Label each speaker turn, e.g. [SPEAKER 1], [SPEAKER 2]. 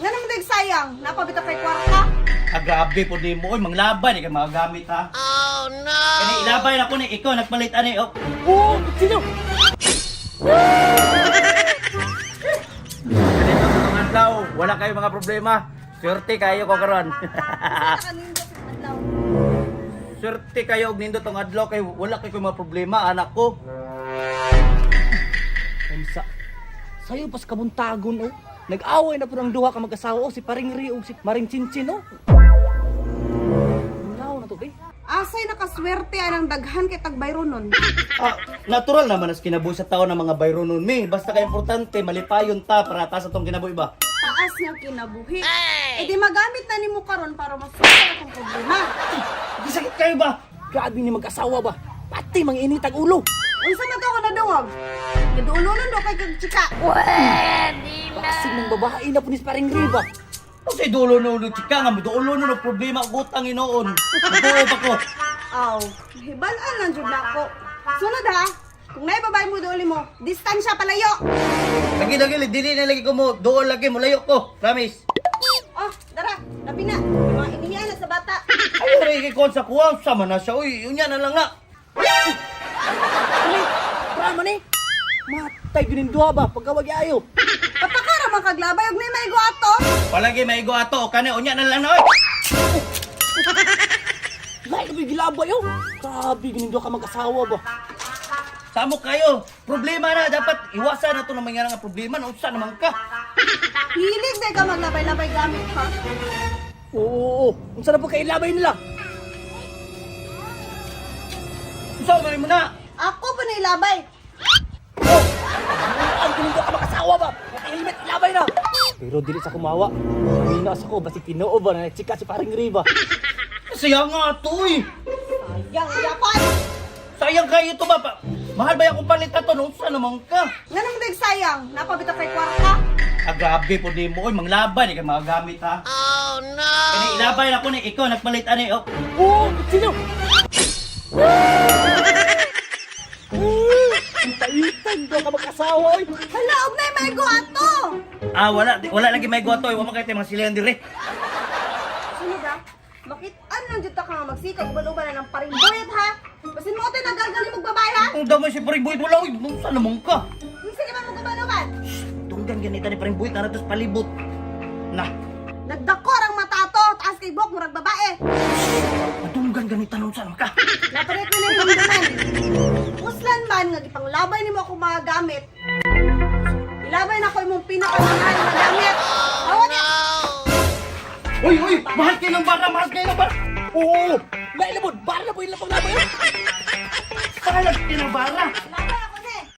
[SPEAKER 1] Nga naman dag sayang, napabita kay kwarta.
[SPEAKER 2] Ah, grabe po di mo. Oy, manglaban kay mga gamit ha. Oh no. Kani ilabay na ko ni ikaw nagpalit ani oh.
[SPEAKER 3] Oo, sino?
[SPEAKER 2] Ganito itong adlaw, wala kayo mga problema. Swerte kayo ko karon.
[SPEAKER 1] Nakanindot sa adlaw.
[SPEAKER 2] Swerte kayo og nindot tong adlaw kay wala kayo mga problema anak ko.
[SPEAKER 3] Unsa? Sayo pas kabuntagon oh. Nag-away na po ang duha ka mag-asawa oh, si Paring Ri ug si Maring Chinchin oh. Wala na to be.
[SPEAKER 1] Asay nakaswerte anang daghan kay tagbayro nun.
[SPEAKER 2] Ah, natural naman as kinabuhi sa tao ng mga bayro nun mi. Basta kay importante malipayon ta para taas atong kinabuhi ba.
[SPEAKER 1] Taas nga kinabuhi. Eh di magamit na nimo karon para masultan akong problema.
[SPEAKER 2] Gisakit kayo ba?
[SPEAKER 3] Grabe ni mag-asawa ba? Pati manginit ang ulo.
[SPEAKER 1] Unsa man to ako nadungog? Naduulunon do kay kag chika.
[SPEAKER 3] Basig ng babae na po ni Paring Ri ba?
[SPEAKER 2] Kasi dulo no no chika nga dulo no no problema og utang inoon. Nagtuo pa ko.
[SPEAKER 1] Aw, hibalaan lang jud nako. Sunod ha. Kung naay babae mo duoli mo, distansya palayo.
[SPEAKER 2] Lagi lagi dili na lagi ko mo duol lagi mo layo ko. Promise.
[SPEAKER 1] Oh, dara, labi na. May mga inihian na sa bata.
[SPEAKER 2] Ay ray kay kon sa kuha sama na siya. Uy, unya na lang na.
[SPEAKER 3] Ano? Drama ni. Matay gyud ning duha ba pagkawag ayo.
[SPEAKER 1] Patakara man kaglabay og may maigo ato.
[SPEAKER 2] Palagi maigo ato o kani unya na lang na oy.
[SPEAKER 3] Lain na ba yung gilabay oh. Grabe gyud ning duha ka mag-asawa ba?
[SPEAKER 2] Samo kayo. Problema na dapat iwasan na to ng mga nga problema na unsa naman ka.
[SPEAKER 1] Hilig day ka maglabay-labay gamit ha.
[SPEAKER 3] Oo, oo, oo. Unsa na po kay ilabay nila?
[SPEAKER 2] Unsa man mo na?
[SPEAKER 1] Ako pa na ilabay.
[SPEAKER 3] Oh! Ang gining duha ka mag-asawa ba? Naka-helmet ilabay na. Pero dili sa kumawa. Mina sa ko basi tinuo ba na chika si Paring Ri ba?
[SPEAKER 2] Saya nga ato oy.
[SPEAKER 1] Sayang yapan.
[SPEAKER 2] Sayang kayo to ba? Mahal ba akong palit ato no? Unsa naman ka?
[SPEAKER 1] Nga naman dag sayang, napabita kay kwarta.
[SPEAKER 2] Ah, grabe po di mo oy manglaban kay mga gamit ha. Oh no. Kani ilabay na ko ni ikaw nagpalit ani oh.
[SPEAKER 3] Oo, sino? Ang taitan daw ka mag-asawa oy.
[SPEAKER 1] Hala, og nay maigo ato.
[SPEAKER 2] Ah, wala wala lagi may ato oy. Wa man kay mga sila dire.
[SPEAKER 1] Sunod ha. Makit-an lang jud ta ka nga magsikag uban-uban na ng paring boyet ha. Basin mo tayo nagagaling mong babae ha.
[SPEAKER 2] Ang damay si Paring Boyet wala oy. Unsa naman ka?
[SPEAKER 1] Sige man mo uban-uban.
[SPEAKER 2] Tunggan ganita ni Paring Boyet na tos palibot. Na,
[SPEAKER 1] Nagdakor ang mata ato, taas kay buhok murag babae.
[SPEAKER 2] madunggan ganita nun sa naman ka.
[SPEAKER 1] Napalit ko na yung damdaman. Uslan man nga gipanglabay nimo ako mga gamit. Ilabay na ko imong pinakamahal na gamit. Oh, no.
[SPEAKER 2] Uy, uy, mahal kayo ng bara, mahal kayo ng bara.
[SPEAKER 3] Oo, lain na po, bara na po ilang panglabay.
[SPEAKER 2] Mahal kayo ng bara.